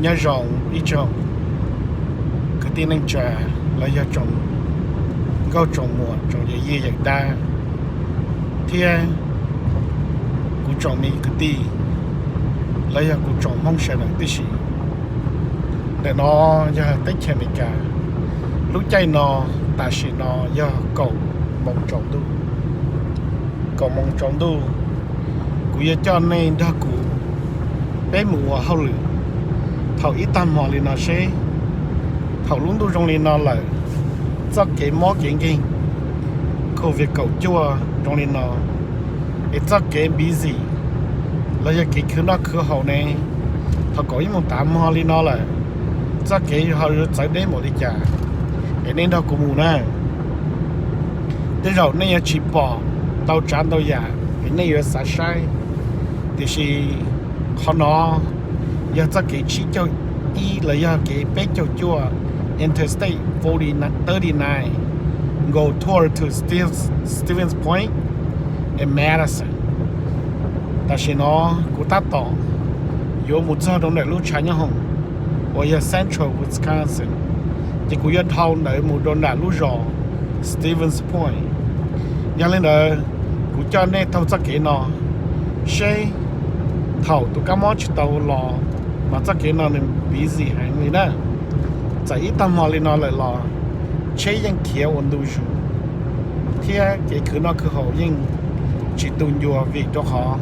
Nyob zoo ib tsoom kwv tij neej tsa, los yog tsoom nkauj tsoom muam, tsoom yawm yij yawm dab, thiab kuv tsoom me kwv tij, los yog kuv tsoom Hmoob sawv daws tib si. Ntawm no yog teb chaws Amelikas. Lub caij no tam sim no yog kaum moos tsaus ntuj. Kaum moos tsaus ntuj, kuv yuav coj nej nrog kuv peb mus ua hauj lwm thaum ib tag hmo li no seb thaum lub ntuj zoo li no lawm, txoj kev mob kev nkeeg COVID kaum cuaj zoo li no, es txoj kev busy los yog kev khwv noj khwv haus ne, thaum kaum ib moos tav hmo li no lawm, txoj kev ho yuav txawv deb npaum li cas, es nej nrog kuv mus na. Tej zaum nej yuav tsis pom ntau tsav ntau yam es nej yuav xav saib, tiam sis qhov no yog txoj kev tsib caug ib los yog kev peb caug cuaj, Interstate forty, thirty-nine, go toward to Stevens, Stevens Point and Madison. Tam sim no kuv tab tom yuav mus txog rau ntawm lub tshav nyob hoom uas yog Central Wisconsin, ces kuv yuav dhau ntawd mus rau nram lub zos Stevens Point. Yog li ntawd, kuv coj nej taug txoj kev no seb thaum tus kab mob tsis tau los mas txoj kev no nws busy heev li na. Txawm ib tag hmo li no lawm los tsheb yeej khiav ua ntu zus, thiab kev khwv noj khwv haus yeej tsis tu ncua vim rau qhov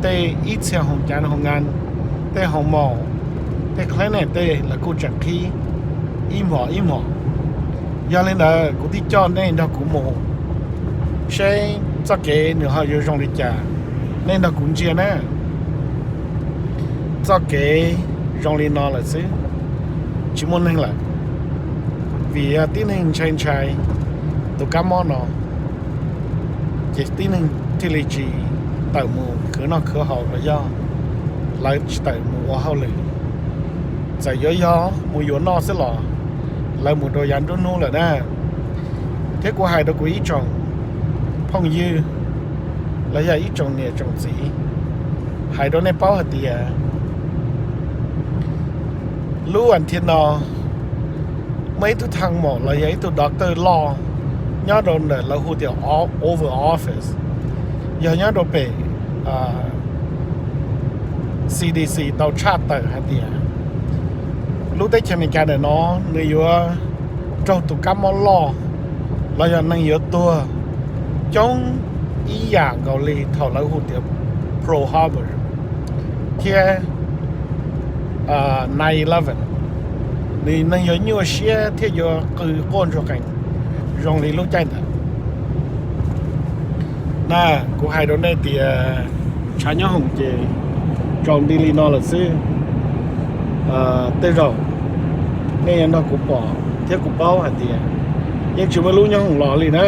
tej ib txhia hoo cav hoo nqa, tej hoo maum, tej clinic tej lawv kuj tseem qhib ib hmos ib hmos. Yog li ntawd kuv thiaj coj nej nrog kuv mus seb txoj kev nws ho yuav zoo li cas. Nej nrog kuv ntsia na. Txoj kev zoo li no lawm xwb, tsis muaj neeg lawm, vim yog tib neeg ntshai ntshai tus kab mob no, ces tib neeg thiaj li tsis tawm mus khwv noj khwv haus los yog lawv tsis tawm mus ua hauj lwm. Txawm yuav yog mus yuav noj xwb los lawv mus rau yav nruab hnub lawm na. Thiab kuv hais rau kuv ib tsoom phooj ywg los yog ib tsoom niam tsoom txiv, hais rau nej paub hais tias lub as thiv no muaj ib tug thaj maum los yog ib tug doctor loj nyob rau ntawm lawv hu tias Oval Office, yog nyob rau pem C D C tau tshaj tawm hais tias lub teb chaws Amelikas ntawm no nws yuav raug tus kab mob loj los yog neeg yuav tuag coob ib yam nkaus li thaum lawv hu tias Pearl Harbor thiab nine eleven. Nws neeg yuav nyuaj siab thiab yuav qw quaj ntsuag qees zoo li lub caij ntawd. Na, kuv hais rau nej tias tshav nyob hoom ces tsaus nti li no lawm xwb. Tej zaum nej yuav nrog kuv pom thiab kuv paub hais tias yeej tsis muaj ib lub nyob hoom los li na.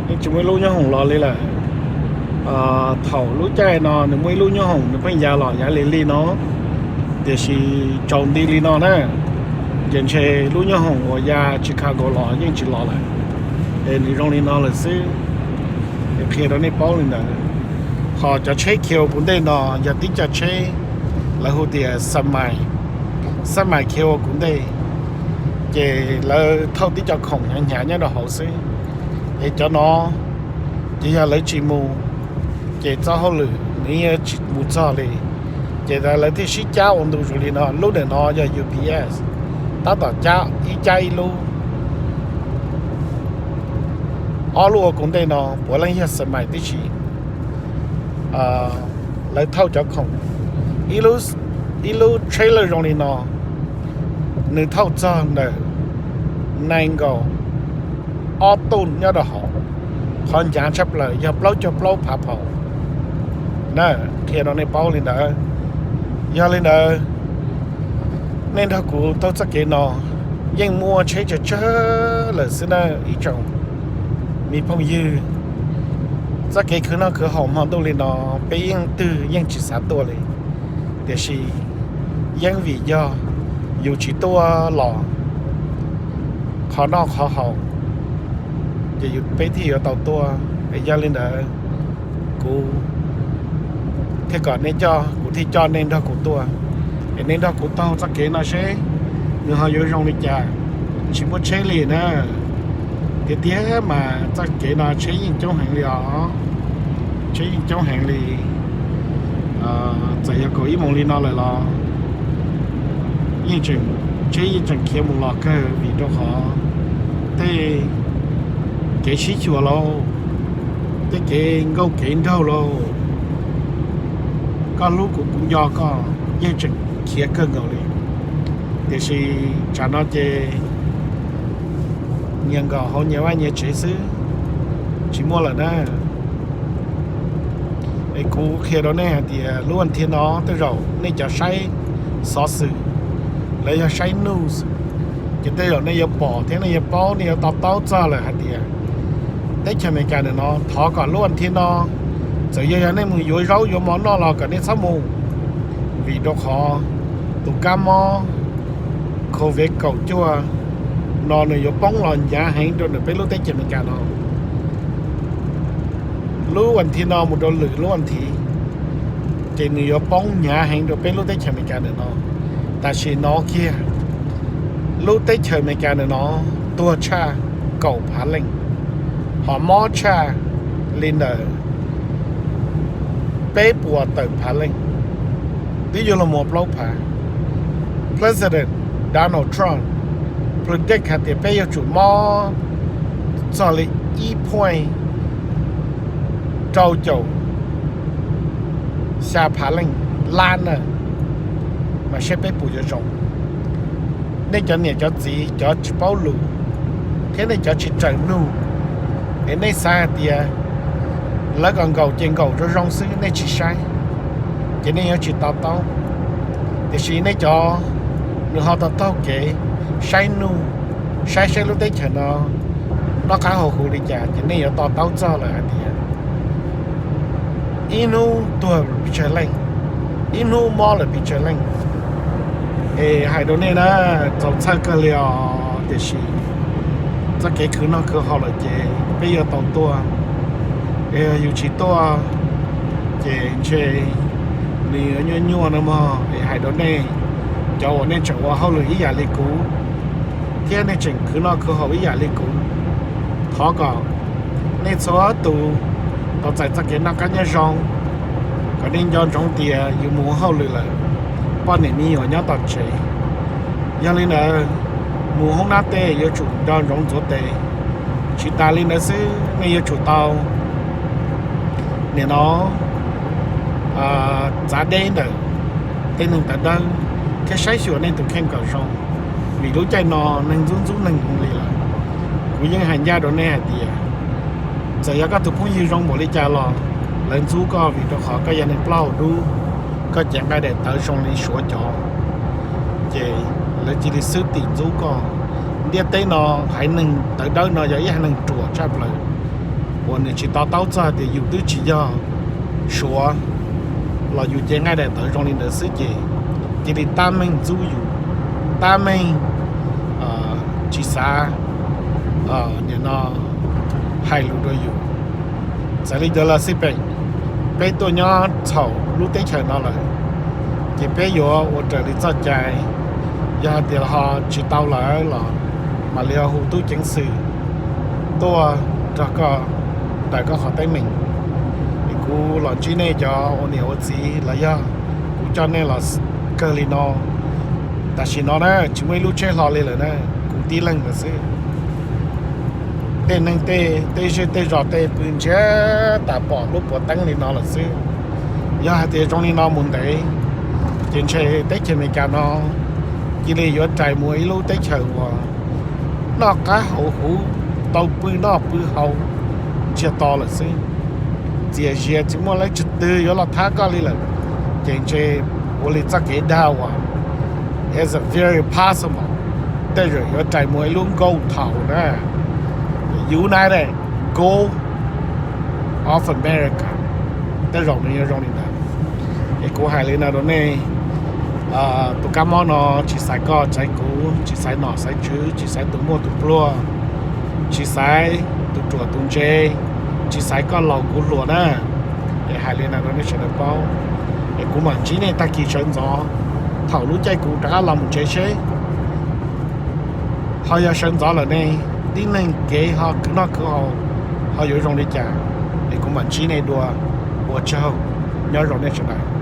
Yeej tsis muaj ib lub nyob hoom los li lawm. Thaum lub caij no nws muaj ib lub nyob hoom nws pheej ya los yav li li no, tiam sis tsaus nti li no na, ces ntshe lub nyob hoom uas ya Chicago los yeej tsis los lawm, es nws zoo li no lawm xwb. Es qhia rau nej paub li ntawd. Ho cov tsheb khiav ua kuv ntej no yog tib co tsheb lawv hu tias semi, semi khiav ua kuv ntej, ces lawv thauj tib co khoom hnyav hnyav nyob rau hauv xwb. Es cov no ces yog lawv tsis mus, ces txoj hauj lwm nws yeej tsis mus txog li. Ces lawv thiaj sib cab ua ntu zus li no. Lub ntawm no yog U P S, tab tom cab ib cab ib lub. Ob lub ua kuv ntej no puav leej yog semi tib si. Lawv thauj cov khoom, ib lub, ib lub tsheb lawj zoo li no, nws thauj txog ntawm nees nkaum ob tuj nyob rau hauv. Qhov ncaav tshaj plaws yog plaub caug plaub phav phaum na. Qhia rau nej paub li ntawd. Yog li ntawd, nej nrog kuv taug txoj kev no, yeej muaj tsheb tsawg tsawg lawm xwb na ib tsoom me phooj ywg. Txoj kev khwv noj khwv haus hmo ntuj li no, peb yeej twg yeej tsis xav tuaj li, tiam sis yeej vim yog yus tsis tuaj los qhov noj qhov haus, ces yus peb thiaj yuav tau tuaj. Es yog li ntawd, kuv thiaj kom nej coj, kuv thiaj coj nej nrog kuv tuaj. Nej nrog kuv taug txoj kev no seb nws ho yuav zoo li cas. Tsis muaj tsheb li na. Tiag tiag mas txoj kev no tsheb yeej coob heev li os. Tsheb yeej coob heev li. Txawm yog kaum ib moos li no lawm los yeej tseem, tsheb yeej tseem khiav mus los kawg vim rau qhov tej kev sib xyuas lauj, tej kev nkauj kev nraug lauj, koj hlub kuv kuv nco koj, yeej tseem khiav kawg nkaus li. Tiam sis tsam no ces nyias nkaum hauv nyias vaj nyias tsev xwb, tsis muaj lawm na. Es kuv qhia rau nej hais tias lub vas thiv no tej zaum nej cov saib xov xwm, los yog saib news, ces tej zaum nej yuav pom thiab nej yuav paub, nej yuav to taub txog lawm hais tias teb chaws Amelikas ntawm no thov kom lub vas thiv no, txawm yog yog nej mus yuav zaub yuav mov noj los kom nej txhob mus, vim rau qhov tus kab mob COVID kaum cuaj no nws yuav poob los hnyav heev rau ntawm peb lub teb chaws Amelikas no. Lub vas thiv no mus rau lwm lub vas thiv, ces nws yuav poob hnyav heev rau peb lub teb chaws Amelikas ntawm no. Tam sim no kiag lub teb chaws Amelikas ntawm no tuag tshaj kaum phav leej, ho mob tshaj li ntawm peb puas tawm phav leej, twb yuav luag mus plaub phav. President Donald Trump predict hais tias peb yuav tsum mob txog li ib point rau caum xya phav leej lab na, mas saib peb puas yuav zoo. Nej cov niam cov txiv cov tsis paub lus thiab nej cov tsis raws nug, es nej xav hais tias lawv kom nkaum ces nkaum zoo zoo xwb nej tsis saib, ces nej yuav tsis to taub. Tiam sis nej cov nws ho tau taug kev saib nug, saib saib lub teb chaws no noj qab haus huv li cas, ces nej yuav to taub txog lawm hais tias ib hnub tuag pes tsawg leej, ib hnub mob lawm pes tsawg leej. Es hais rau nej na, txaus txhawj kawg li os, tiam sis txoj kev khwv noj khwv haus lawm ces peb yuav tau tuaj. Es yus tsis tuaj ces ntshe nws yuav nyuaj nyuaj no mog. Es hais rau nej cov uas nej tseem ua hauj lwm ib yam li kuv, thiab nej tseem khwv noj khwv haus ib yam li kuv, thov kom nej txhua tus tau txais txoj kev noj qab nyob zoo, kom nej nco ntsoov tias yus mus ua hauj lwm lawm, poj niam me nyuam nyob tom tsev. Yog li ntawd, mus hoob nab tej yuav tsum nco ntsoov ntxuav tes. Tsis tas li ntawd xwb, nej yuav tsum tau nim no txav deb ntawm tej neeg tawv dawb thiab saib xyuas nej tus kheej kom zoo, vim lub caij no neeg ntxub ntxub neeg heev li lawm. Kuv yeej hais ncaj rau nej hais tias txawm yog koj tus phooj ywg zoo npaum li cas los lawv ntxub koj vim rau qhov koj yog neeg plaub hau dub, koj cev nqaij daim tawv zoo li Suav cov, ces lawv cia li xwb tim ntxub koj. Ntiaj teb no haiv neeg tawv dawb no yog ib haiv neeg ruam tshaj plaws uas nws tsis to taub txog tias yus twb tsis yog Suav los yus cev nqaij daim tawv zoo li ntawd xwb ces cia li tab meeg ntxub yus, tab meeg tsis xav nim no hais lus rau yus. Txawm li ntawd los xij peem, peb tuaj nyob txhaum lub teb chaws no lawm, ces peb yuav ua raws li txoj cai. Yog hais tias ho tsis tau lawm los mam li ho hu tub ceev xwm tuaj nrog koj daws koj qhov teeb meem. Es kuv los ntsib nej cov ua niam ua txiv los yog kuv coj nej los kawg li no. Tam sim no na tsis muaj ib lub tsheb hlo li lawm na, kuv tib leeg lawm xwb. Tej neeg tej tej zej tej zos tej pw ntsiag tas pom lub puav teeb li no lawm xwb. Yog hais tias zoo li no mus ntev, ces ntshe teb chaws Amelikas no cia li yuav rais mus ib lub teb chaws uas noj qab haus huv, tau pw noj pw haus ntsiag to lawm xwb. Txias zias tsis muaj leej twg yuav los thab koj li lawm, ces ntshe ua li txoj kev dag uas it's very possible, tej zaum yuav rais mus ib lub ghost town na, United Ghost of America, tej zaum nws yuav zoo li ntawd. Es kuv hais li no rau nej, tus kab mob no tsis xaiv koj xaiv kuv, tsis xaiv nom xaiv tswv, tsis xaiv tus muaj tus pluag, tsis xaiv tus ruam tus ntse, tsis xaiv koj laus kuv hluas na. Es hais li no rau nej sawv daws paub, es kuv mam ntsib nej tag kis sawv ntxov. Thaum lub caij kuv rov qab los mus tsev seb ho yog sawv ntxov lawm ne, tib neeg kev ho khwv noj khwv haus ho yuav zoo li cas, es kuv mam ntsib nej dua. Ua tsaug, nyob zoo nej sawv daws.